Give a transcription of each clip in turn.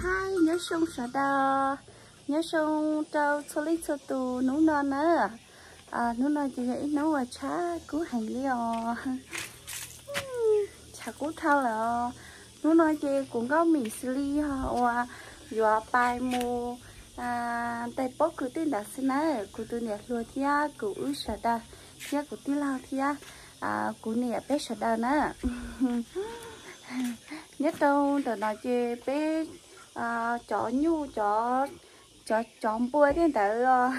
Hi, nyob zoo sawv daws, nyob zoo rau txhua leej txhua tus hnub no na. Hnub no ces yog ib hnub uas tshav kub heev li os. Tshav kub dhau lawm os. Hnub no ces kuv Nkauj Mim xws li yog uas yuav pais mus ntais pob kws tej ntawd xwb na. Kuv tus niam hluas thiab kuv wb sawv daws thiab kuv tij laug thiab kuv niam peb sawv daws na. Nyob rau ntawm no ces peb cov nyuj, cov, cov npua tej ntawd os.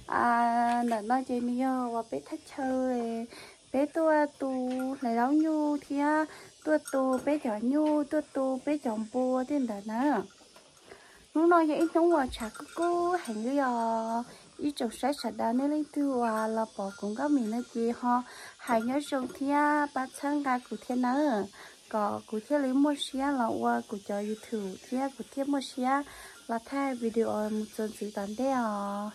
Ntawm no ces nws yog uas peb thaj chaw, peb tuaj tu hlais zaub nyuj thiab tuaj tu peb cov nyuj, tuaj tu peb cov npua tej ntawd na. Hnub no yog ib hnub uas tshav kub kub heev li os. Ib tsoom saib sawv daws, nej leej twg uas los pom kuv Nkauj Mim no ces ho hais nyob zoo thiab pab txhawb nqa kuv thiab nawb, kom kuv thiaj li muaj siab los ua kuv cov YouTube thiab kuv thiaj muaj siab los thaij video mus txuas ntxiv tom ntej os.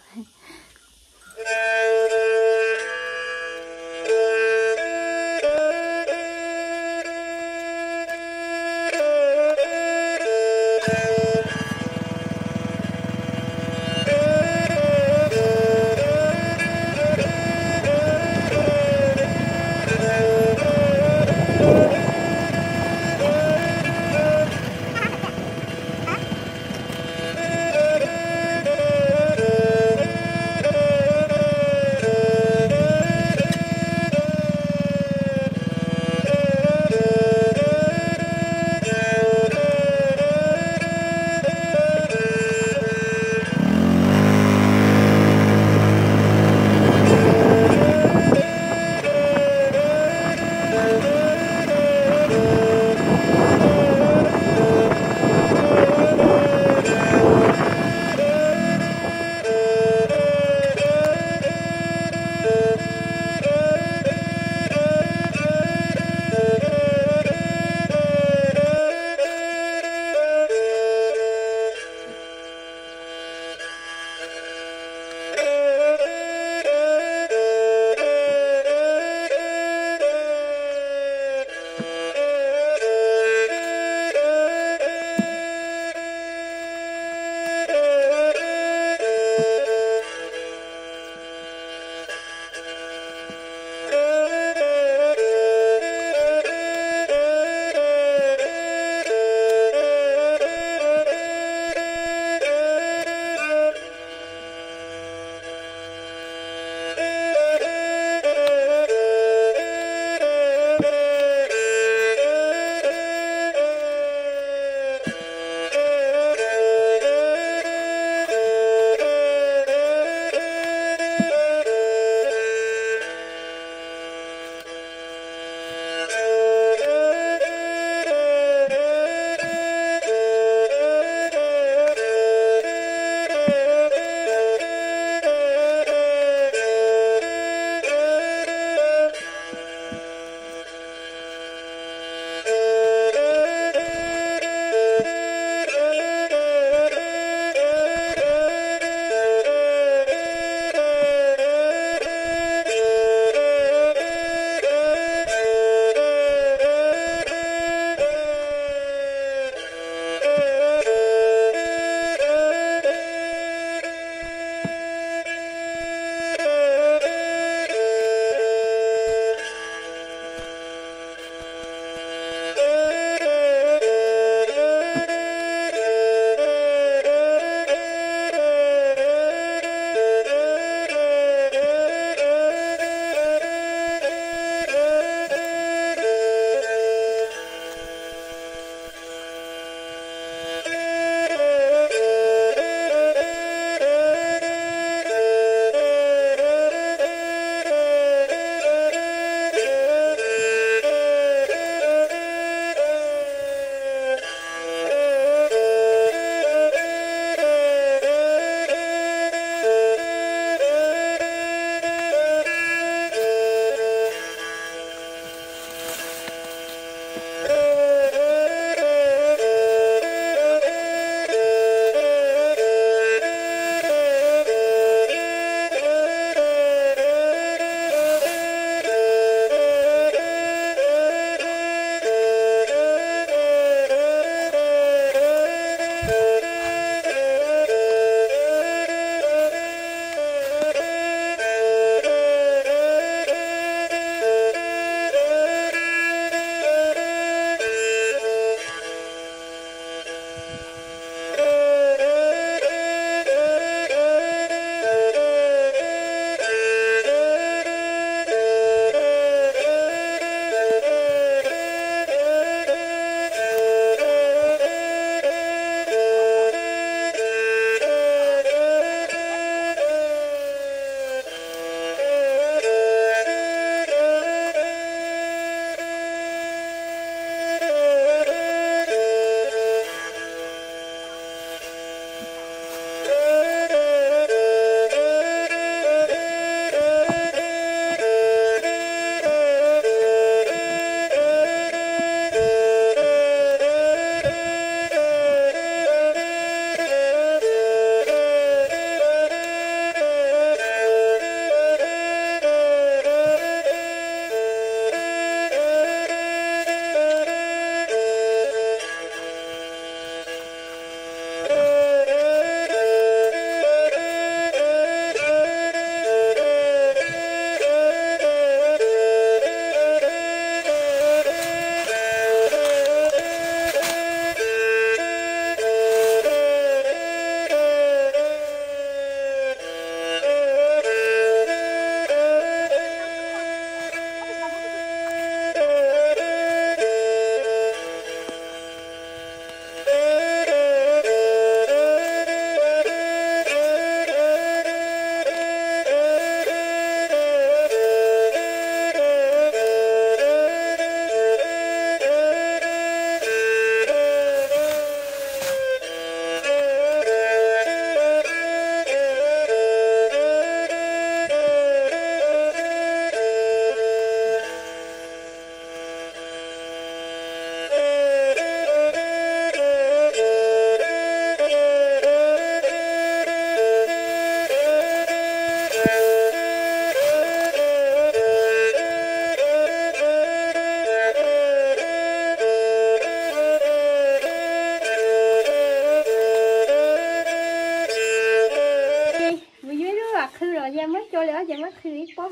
Mus yuav ib lub qhwv los yog muab coj li ces muab qhwv ib pob.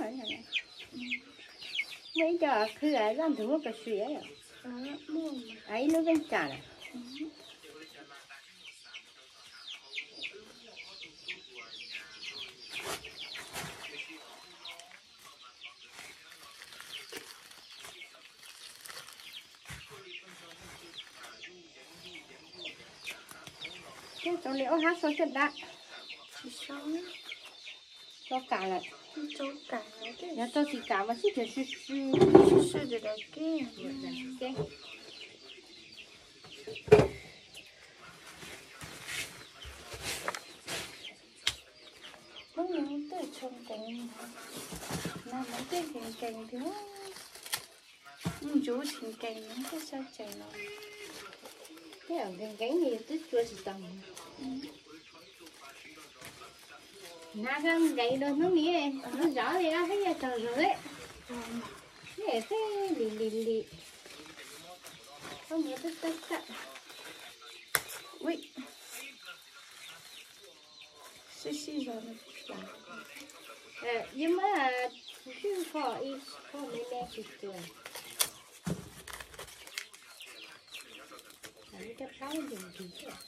Muaj ib co qhwv zaj ntug muab kos sim, ib lub veej tsam lawm. Teb tau li ob hab xo caj dab. Tsis xo, tso kam lawm. Yog tso tsis kam mas sib cuag sw sw, sw sw daim daim keb. Hnub no tej tshau nkees, nag hmo tej nkees nkees tiag. Ntsuv tsis nkees, tej sab tsees no. Tej nkees nkees yus twb tsua tsis tau. Nag koj nkees rau hnub ni, hnub zov li ob peb yam tsaug zog li. Tej lim lim lim, koj mus twb tawb tawm. Sib sib zog. Yus muab swj kho ib qho me me tsis tuag. Cov plaub ntus ntus thiab.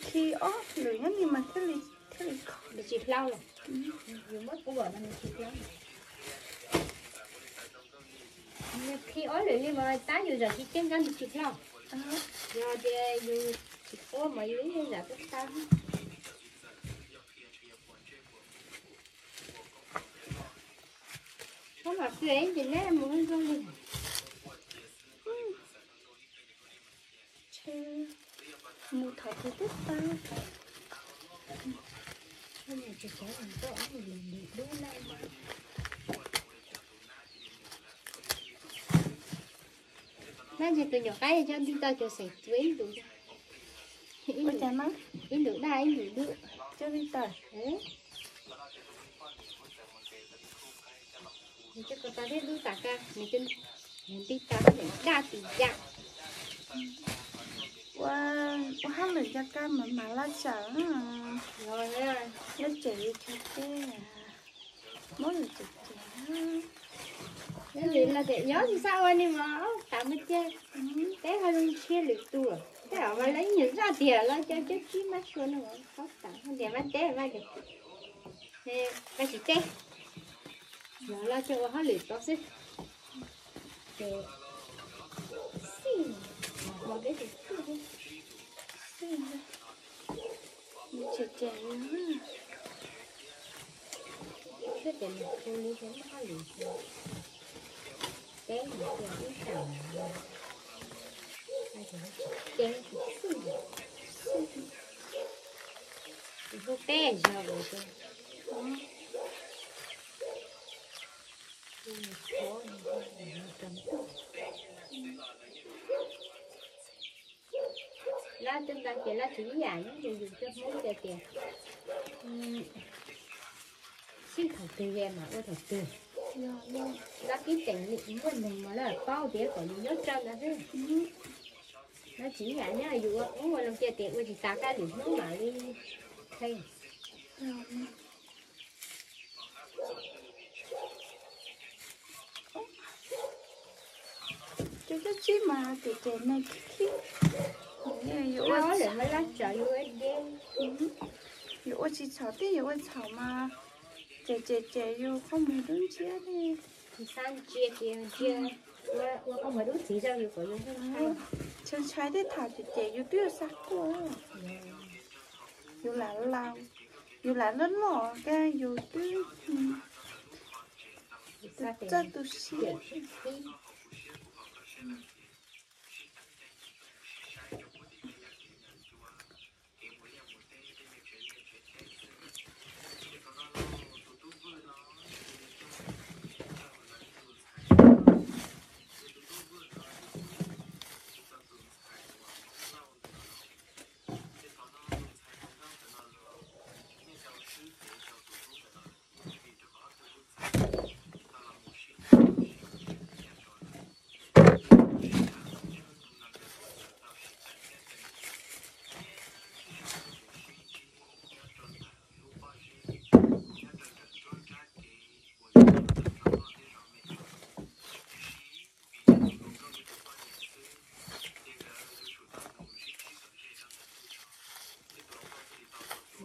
Khi ob lwm nyob ni mas thiaj li, thiaj li kho. Nws tsis hlau los? Yus muab kuv vam mas nws tsis hlau. Khi ob lwm li mas tab yus zam tsis ceeb kab nws tsis hlau. Yog tias yus tsis quab mas yus ib zam twb tau. Koj mam xwm ib ntsis neb mus zoo li. Mus thaum twg twb tau. Nab ntses tus nyuam qaib coj nti tau cov xeem txua ib ntus, ib ntus daj ib ntus dub. Nws coj ko taw thiab dub tas ka, nws nti tau niam daj tim ya. Ua, ua hauj lwm cov kab mas mas laj tsawm, laj tsawm li chaw teb, muab lawm tsev tsev. Nyob tsis xav ua ni mas tas mas cia, peb ho zoo ntshiab lwm tus, tej zaum mas lawv ib nyuag zaj tiag los cov cab tsib mab sua no paub tas tias mab teb mab tias, mab tsis teb, los coj ua hauj lwm tod xwb. Ces xij, hmo peb tus xij, xij, tsev tsev, thiab ces nws hu li thiab muaj hauj lwm, teb mus tias ib xaam, ces xij, xij, hu teb zog ua lab twb nqa ces lab tsis ib yam nyob ces yus coj Hmoob tias tias xij thaum twg ye mas ua thaum twg. Lab kib teem muaj neeg mas lawv paub tias kom yus nyob tsawg ntawd xwb. Lab tsis ib yam nyob yus ua Hmoob ua loo cia tias ua tsis tas kab lwm hnub mam li qheb. Cov cab tsib mas tsev tsev neeg khib khib, yuav ua tsis txhaum, yuav ua tsis txhaum tej yuav ua txhaum mas tsev tsev tsev yus qhov muag dub ntsiab li. Tsis xav ntsia ces ntsia, ua qhov muag dub txiv zog yus kom yus ntshai. Tshee ntshai tej thaum tsev tsev yus twb yuav xav quaj, yus lam laus, yus lam loj loj kab yus twb txawj tu siab.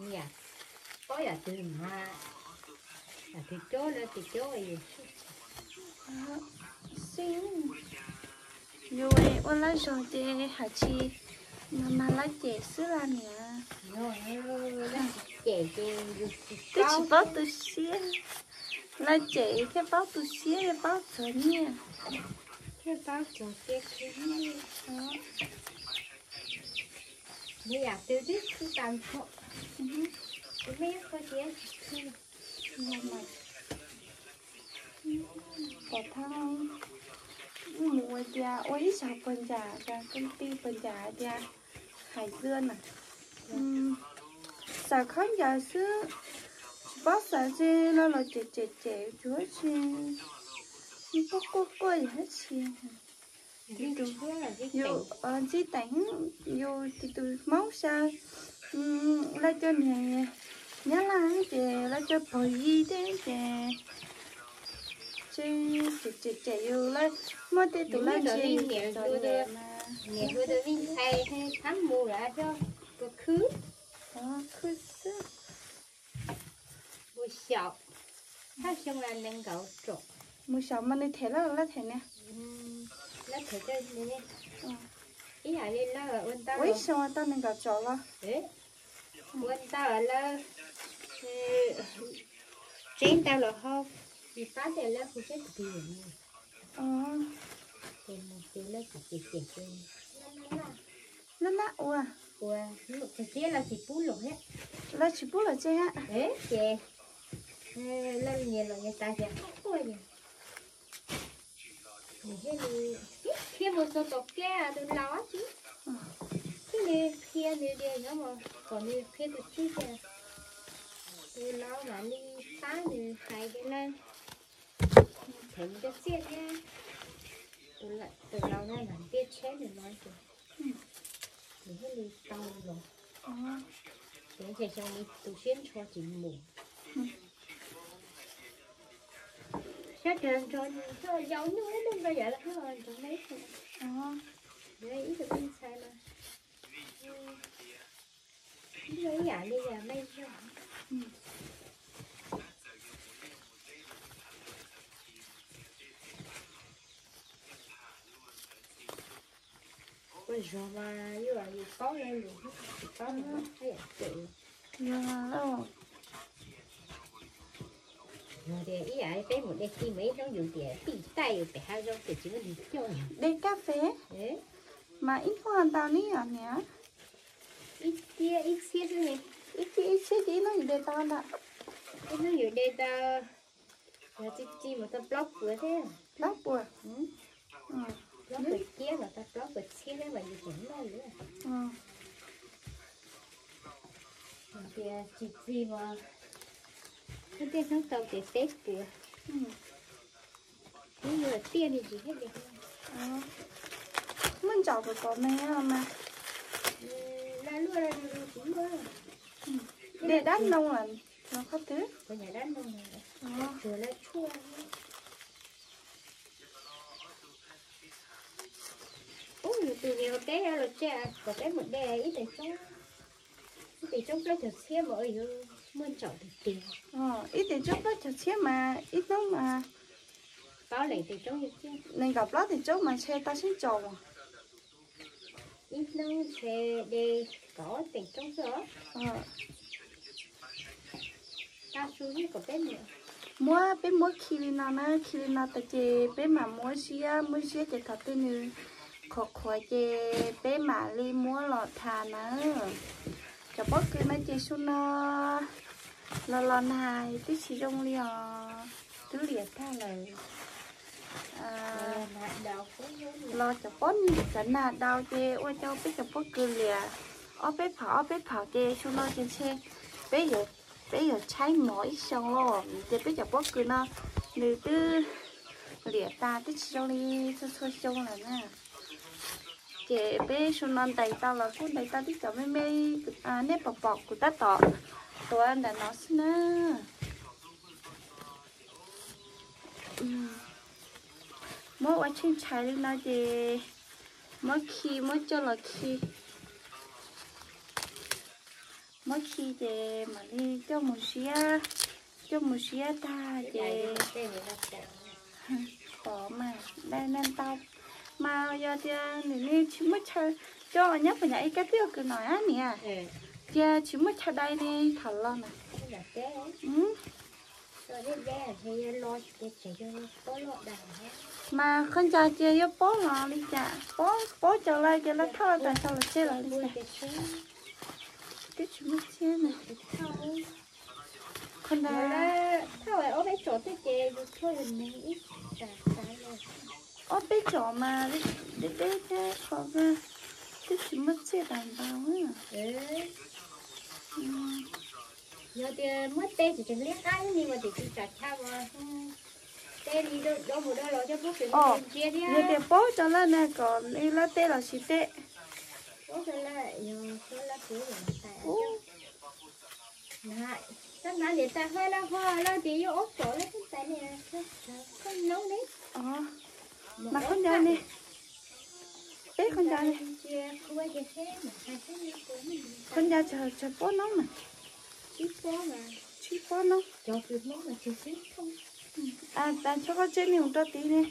Niam, paub yam twg mas, yam twg cob lawv twg cob yus. Xij, yus ua laj zog ces hais tsis mas mas laj cem xwb las niam. Twb tsis paub tu siab, laj cem thiaj paub tu siab thiaj paub txog nyiaj. Thiaj paub txog kev khwv nyiaj. Yam twg twb khwv tas nrho, kuv mej ib qho tias tsis khwv. Pom thaj mus ua tias ua ib sab puas ncaim, cas koom ti puas ncaim tias hais dua na. Xaws khaub ncaws xwb, tsis paub xaws tse los los cem cem cem tsuav tsis quaj quaj quaj yam dab tsi. Yus ntsib teem, yus tus Hmoob xyaw, laj cov niag Nyab Laj ces laj cov pog yi tej ces tse cem cem yus lawm, muaj tej tus laj tse txom nyem mas niam hu tus me ntxhais thab mus lawm coj tus khwb, khwb xwb. Mus xyaum, thaj xyoo nees nkaum tsom. Mus xyaum mas nws them lawm, lawv them niam. Lawv them ib yam li lawv ua ntau, ua ib xyoo tau nees nkaum tsom los. Ua ntau lawv tseb ntau los hau, tsis pab tias lawv hu seb tus twg yuav mus. Ces mus ces lawv tsis cem cem ces laj laj ua, ua txiv txiab lawv tsis pub los thiab. Lawv tsis pub los tsev. Ces lawv niam los niam tas ces quaj quaj ces nws thiaj li qhia mus txog tom keb tus laus dab tsi, thiaj li qhia nws tias nyob mus kom nws qhia tus tsib tias tus laus mam li pab nws hais tias lawv them cov txiaj thiab. Tus laus na mam ntiab tsheb nws los ces Nws thiaj li tau los. Ces xyoo li tus siab ntsho tsis mus. Sab rau nrog nws yau nyuj ib lub nrog yam los nrog me ib tug ntxhais mas ib yam li yam me zog. Ua zog mas yus paub lawm, tsis paub hais tias yus tias ib yam peb mus de ti mas ib hnub yus tias tij taij yus pem hav zoov tias tsis muaj neeg coj. De kab fes mas ib hnub ntau li os niam? Ib tiab ib txhiab xwb ne. Ib tiab ib txhiab ces ib hnub yus de tau ntag. Ib hnub yus de tau, yog txi txiv mas tau plaub puas thiab. Plaub puas? Plaub puas tiab mas tau plaub puas txhiab thiab mas yus tseem noj li. Hais tias txi txiv mas ib tiaj hnub tau ces peb puas. Ib tiaj li tsis thiaj li. Muaj ntsaum pom pom me mas. Laj luaj laj luaj tsis muaj. De dab ntoo los qhov twg? Tsuas laj tshuaj. Ub, yus tus niam peb los tsev kom peb mus de ib tes tsoob, ib tes tsoob plaub caug txhiab mas yuav muaj ntsaum tiag tiag. Ib tes tsoob plaub caug txhiab mas ib hnub mas, paub leej tes tsoob, nees nkaum plaub tes tsoob mas ntshe tau sib ntsaum. Ib hnub ntshe de kaum ob tes tsoob xwb os. Tau su kom peb mus. Muab, peb muab khi li no na, khi li no tas ces peb mam muab ziab, muab ziab ces thaum twg nws qhuav qhuav ces peb mam li muab los thav na. Cov pob kws no ces su no los los nag twb tsis zoo li os, twb liam tag lawm. Los cov pob, cov nag daus ces ua rau peb cov pob kws liam ob peb phaum ob peb phaum ces su no ces ntshe peb yuav, peb yuav tshaib mov ib xyoo los vim tias peb cov pob kws no nws twb liam tas twb tsis zoo li txhua txhua xyoo lawm na. Ces peb su no ntes tau los kuj ntes tau tib cov me me, nej pom pom kuv tab tom tuav ntawm no xwb na. Muab ua tsheej tshais li no ces muab khi, muab coj los khi. Muab khi ces mam li coj mus ziab, coj mus ziab tag ces pov mas dai na ntau. Mas yog tias nws tsis muaj chaw, coj nyob puas nyam ib kab tiaj kws no niam, cia tsis muaj chaw dai li thaum los na. Mas qhov ncas cia yuav pob los li cas, pob, pob cov lawm ces lawv thauj tas tau los tseg los li cas. Twb tsis muaj txiab na. Qhov ntawd ob peb tsom thiab ces yus tshuaj yus neeg ib tsam tas los. Ob peb tsom mas deb deb thiab qhov twb tsis muaj txiaj tas ntau. Yog tias muab teb tsis tseem liab qab li mas tsis tsis tsam chaw mas teb li do mus do los coj pob kws ntsia thiab. Yog tias pob cov lawm na kom li lawv teb los sis teb. Pob cov lawm yog pob lawm kuv yog tais. Nab niam tais hais lawm hais lawm tias yuav ob tsom lawm tais niam koj noob ne. Mas khaub ncaws ne, peb khaub ncaws ne, khaub ncaws tsawg pob noob na? Tsib pob noob. Tsho koj tseb ne mus rau tid ne,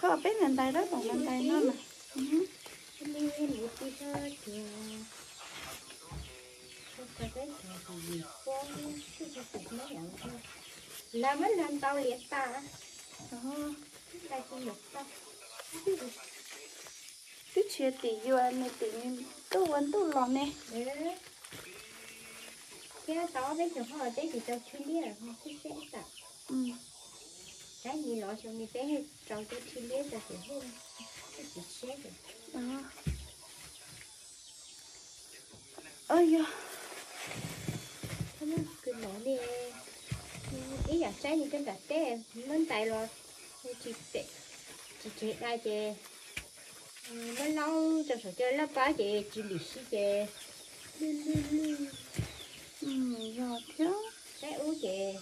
koj peb ntais ntais tab tom ntais no na. Lawv muab lawv ntau liam tas. Twb tsis tim yuav nws tim ntuj ua ntuj los ne. Thiab tau ob peb xyoos ho teb tsis tau chwj liab, tib seb tas. Saib nws los xyoo nws teb rau cov chwj liab rau ces tsis seb. Yog, kws no ne, ib yam saib nws rau nram teb, muab ntais los tsis tsev dai ces Muab laub rau saum cov laj pab ces tsis lim sib ces lwj lwj lwj. Yog thiab. Saib ub ces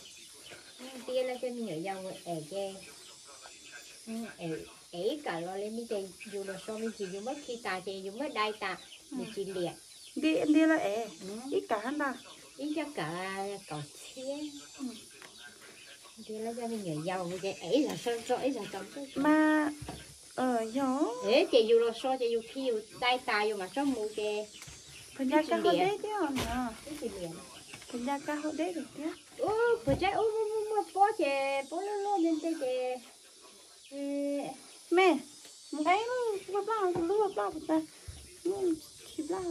ntiab lawv cov me nyuam yaus es ces es ib kam los li ne ces yus los so me ntsis yus muab khi tas ces yus muab dai tas, nws tsis liam. Ntiab lawv es ib kam ntag. Ib coj kam kaum txhiab. Ntiab lawv cov me nyuam yaus ces es ib zag so tso ib zag tso mas. Yog ces yus los so ces yus khi yus dai tas yus mam tso mus ces. Phuv ncas kab hau deb thiab os. Phuv ncas kab hau deb thiab. Ub, phuv tsaib ub muaj muaj pob ces pob loj loj nte nte ces me nqaij lub plaj, lub plaj puas tau, khi plaj.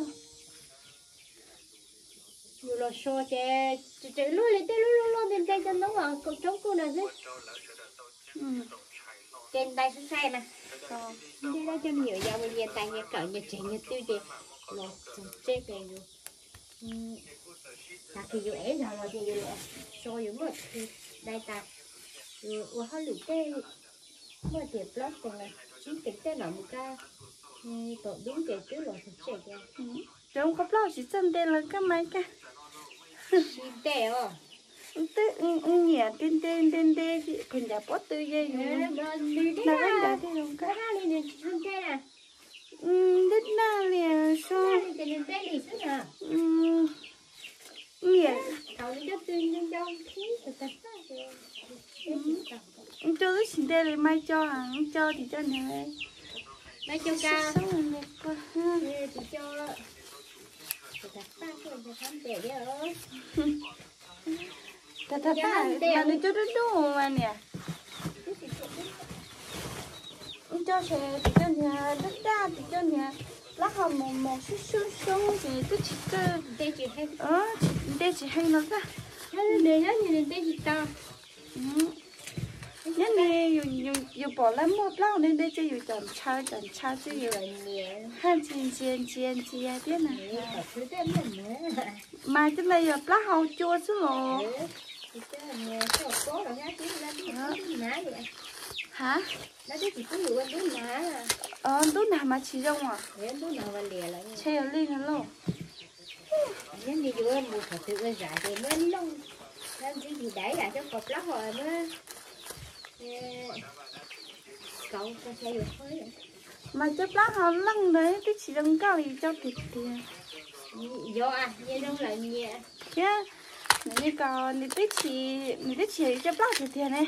Yus los so ces tseem luaj li tej lub loj loj nte nte cov noob kaum roob kuj na xwb. Ces ntais sai sai mas. Ntiab lawv cov me nyuam yaus nyias ntais nyias kawm nyias tseg nyias twj ces los txog tsev ces yus, tag kis yus ev zog los ces yus los so yus muab khi dai tas, yus ua hauj lwm tej muaj tias plaub teev tsib teev tej mam mus kab tom dub ces twb los txog tsev ces. Cov qhov plaub tsis txawj nte los kab mas kab. Tsis nte os. Twb nyiam nte nte nte nte, phuv ncas pob tw ye yus na, kab ncas thiaj zoo kab. Nteb nag li so. Nyiam. Nco twb tsis nte li, Maiv Coj, Maiv Coj tim coj niag, Maiv Coj ka, tag tag tag mas nws coj dub dub mas niam. Nco ces tim coj niag dab daj, tim coj niag plaub hau mos mos sub sub sub ces twb tsis txawj, nte tsis heev no kab. Nyob ni yus pom lawv muaj plaub hau nte nte ces yus cov ntshaw cov ntshaw xwb yus haj ntsia ntsia ntsia ntsia thiab na. Mas cov ntawd yog plaub hau cua xwb los. Ha? Ntub nag mas tsis zoo os. Ntshe yog li no lauj. Nyob ni yuav mus qhov twg ua zam ces muab looj, ntxiv yim daiv yam coj pom plaub hau muab kauv, mas cov plaub hau leej ntawd twb tsis zoo nkauj li coj tiag tiag. Yog, nyias zoo lawm nyias. Thiab nws li ko, nws twb tsis, nws twb tsis yog cov plaub tiag tiag ne.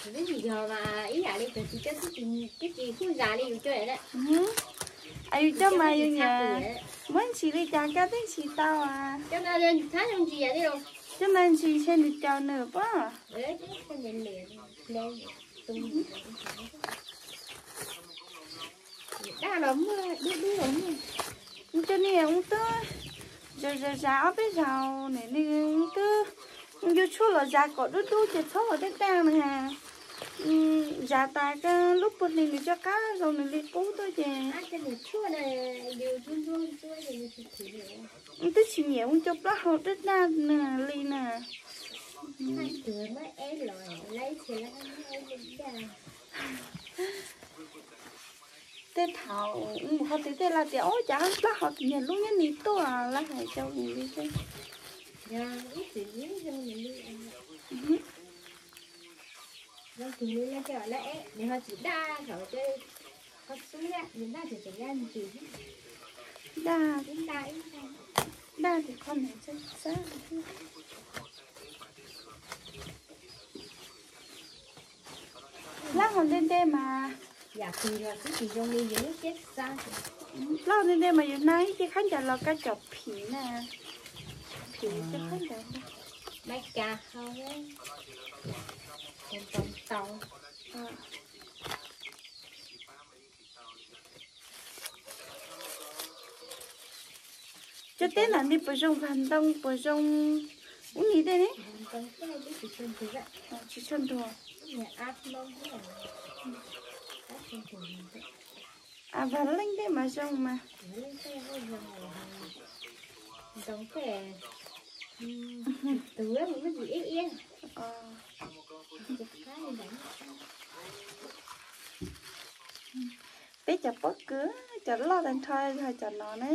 Twb tsis yog mas ib yam li cov tsis coj, twb tsis kuj zam li yus coj lawm. Yus coj mas yus nyiam, muab ntsis li cas koj twb ntsis tau. Cov ntawd ntsis ntshe nws caum nws pob. Daj los muaj, dub dub los muaj. Cov niag ub twb zam zam zam ob peb zaug, nws ub twb, yus tshuaj los zam kom dub dub ces txhob ua daj daj na. Zam tas koj lub puag hli nws coj qab zoo nws li qub tuaj ces. Twb tsis nyiam ua cov plaub hau daj daj na li na. Tej thaum mus qhov twg tej lawv tias ub cas plaub hau nyias lub nyob ni tuaj, lawv hais rau li xwb. Daj, daj ces qhov niam txawj txawj. Plaub hau nte nte mas, yam twg los twb tsis zoo li yus lub cev xav. Plaub hau nte nte mas yus hnav ib ce khaub ncaws los koj cov phim na, phim cov khaub ncaws. Maiv Coj hau, ntoo tau. Cov teb ntawm no puas zoo, vag ntoo puas zoo, ub ni tej ne? Tsis tshua ntuag. Vag leej tej mas zoo mas. Peb cov pob kws Cov loj tag nrho yog cov no na.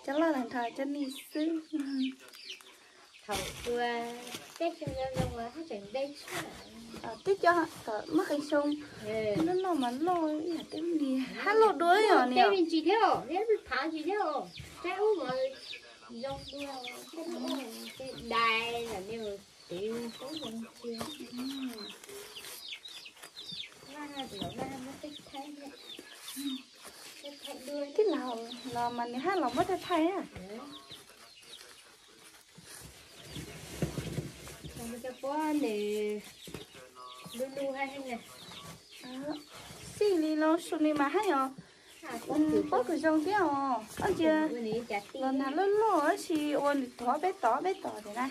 Cov loj tag nrho cov ni xwb. Thaum ua tej xyoo zoo zoo haj tseem npe tshaj. Tej cov kom muaj qee xyoo, loj loj mas loj ib yam tej ni hab loj dua yom ni. Tej tsis thiab, tej tsis thiab, tej ub mas zoo dua, tej dai los ni. Tij laug los mas nws haj los muab thaij thaij. Cov pob nws lub lub hab. Xij li los su li mas haj yog pob kws zoo thiab os. Koj cia los nag loj loj tab sis ua nws tov peb tov peb tov tias na.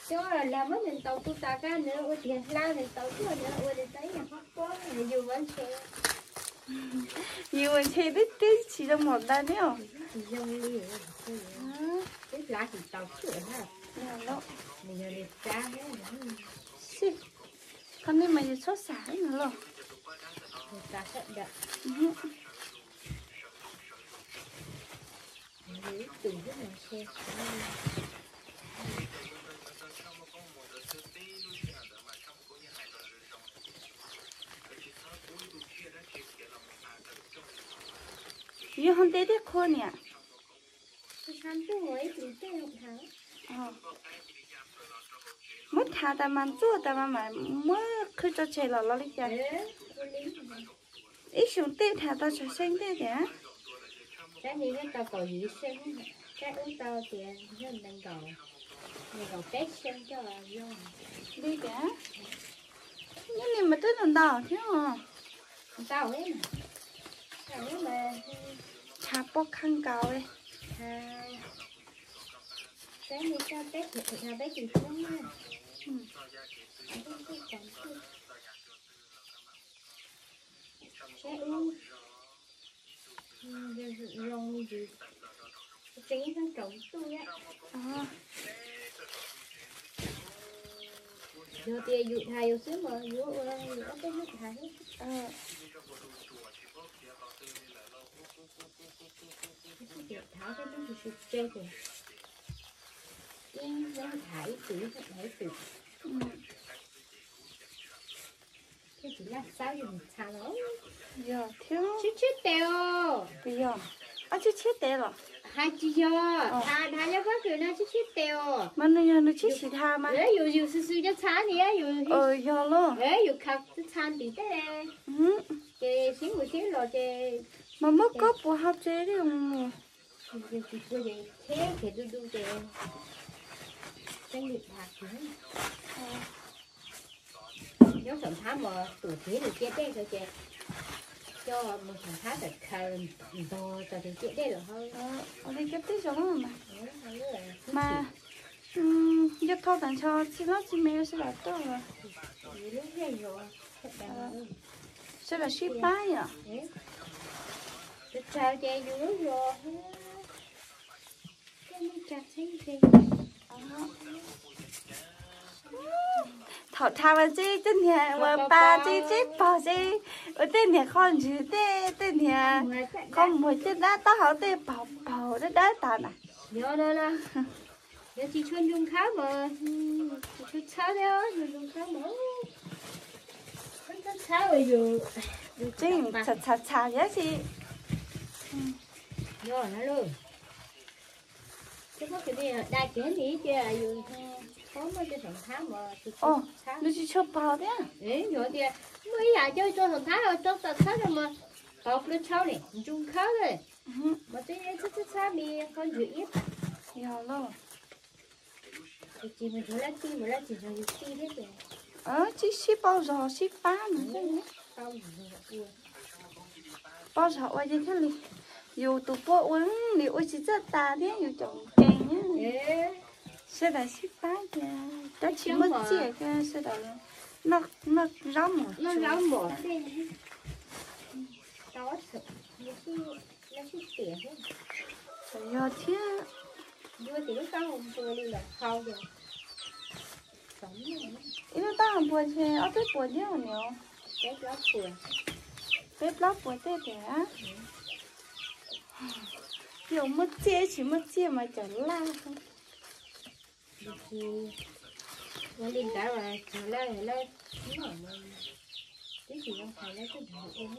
Cov lag muab nws ntaus tu tas kag nws ua tiag hla nws ntaus tuaj nws ua nws tau ib yam pob pob yus ua ntshe. Yus ua ntshe twb twb tsis zoo mom ntag thiab os. Tsis zoo li, twb hla tsis tau tuaj na. Nws yog li tsa thiab. Qhov nej mas yus txhob xav ib no los. Yog ho nte tej qhua niam. Muab thav tas mas ntxuaj tas mas mam muab qhwv tso tseg los los li cas? Ib xyoo tej thav tau tsawg xyoo tej tias? Li tias, nyob li mas twb ntau ntau thiab os. Thav pob khab nkaus li. Yog tias yus dhas yus xwb mas yus ua yus ob peb hnub dhas xwb. Thov tej tub tsis tsis tseg ces ib hnub dhas ib tug, ib hnub dhas ib tug. Thiab tsis laj xab yus txha los. Yog thiab. Tshiab tshiab tes os. Puas yog? Ab, tshiab tshiab tes los? Hais tsis yog, dhas dhas nyob pob kws no tshiab tshiab tes os. Mas nws yog nws tshiab tsis dhas mas. Yus yus xwb xwb cov txha ni yus. Yog los. Yus khav txha ntim tej. Ces sib mus sib los ces. Mas muab koj puas hau tsev li. Tsis pua ces cheb ces du du ces tseeb li dhas kiag. Nyob saum nthab mas tus txiv nws cia dej rau ces coj mus saum nthab tawm khaws ntog tau tus cia dej lawm hauv. Ua li koj twb zoo mas. Mas yog thauj tas ntsho txij hlob txij me sawv daws tuaj los. Sawv daws sib pab yom. Tsaws ces yus lub zos. Thaum dhas mas ntsib tej niag ua pa ntsib ntsib pog ntsib, ua tej niag qhov ntswg tej tej niag qhov muag caj dab taub hau tej paug paug dawb dawb tas na. Yog tsis tshua ntsoog khawb mas, tsis tshua txhawb thiab, ntsoog khawb mas txhawb txhawb yus tseem txham txham txham thiab si. Yog na lauj. Dai kiag li ces yus txhob muaj cov saum nthab mas. Nws tsis tshua paug thiab. Yog tias muaj ib yam coj rau saum nthab, rau tom txhab no mas paug plua tshauv li, ntsoog khawb li. Mas twb txhab txhab txhab li qhov ntswg iab tas. Yog lauj. Tsis mus nrog lawv tij, mus lawv tsis nrog yus tij thiab ces. Tsis sib pauj zog sib pab no. Pauj zog ua ces thiaj li, yus tus puab ua li ua tsis txawj tas thiab yus caum nkees. Sawv daws sib pab ces tab tsis muaj txiaj, sawv daws noj zaub mov, noj zaub mov. Yog thiab. Yus tim lub taub hau tua li lawm hau ces. Ib lub taub hau npua ces ob peb puas thiab niam. Peb plaub puas tej tiag. Yog muaj txiaj tsis muaj txiaj mas cov laj. Ua li ntawd mas cov laj, laj, twb tsis zoo hais lawv twb ua.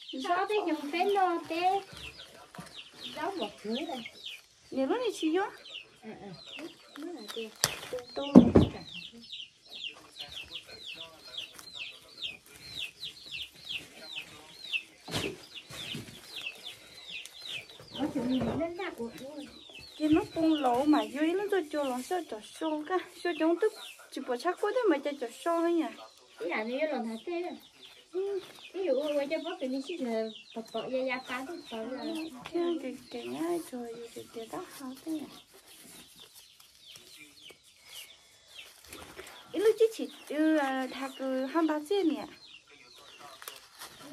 Teb xyoo peb no teb zaub mos kawg. Niam lub ni tsis yuav. Ces hnub poob los mas yuav ib lub ntxuaj cua los xyuas cov so, xyuas cov twb tsis pom tshab kuab thiab mas cas cov so yam. Thiab kev kev nyab tsuas yus tias tias tab hau thiab. Ib lub tsib chim dhas kws ho npaj txiaj niam.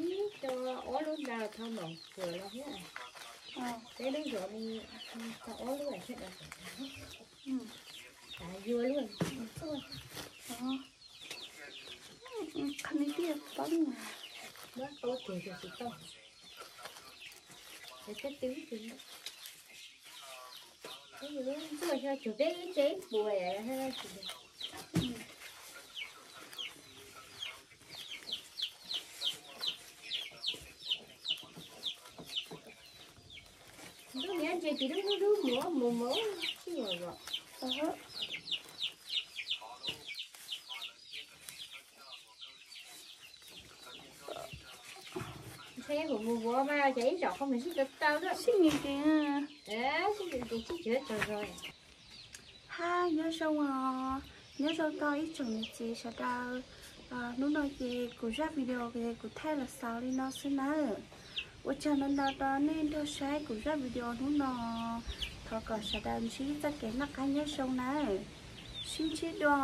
Ib co ob lub ntawd thaum npam puas los thiab. Peb lub zov li tau ob lub thiab. Yuav lub txuaj. Qhov no twb paub mas. Muab paub tiag tias tsis tau. Ces peb twb twb ntxuaj xyov tsuas peb ib tse ib puas. Ntuj niam ntses tis dub dub dub mus mus mus tsis ua los. Ntshe kuv mus vuav mas ces ib zaug qhov mus sib tau tau lawm. Sib nqis nqis, sib nqis nqis sib tsis tau zog. Hab nyob zoo os, nyob zoo rau ib tsoom niam txiv sawv daws. Hnub no ces kuv zaj video ces kuv thaij los xaus li no xwb nawb. Ua tsaug ntau ntau rau nej nrog saib kuv zaj video hnub no. Thov kom sawv daws ntsib txoj kev noj qab nyob zoo nawb. Sib ntsib dua.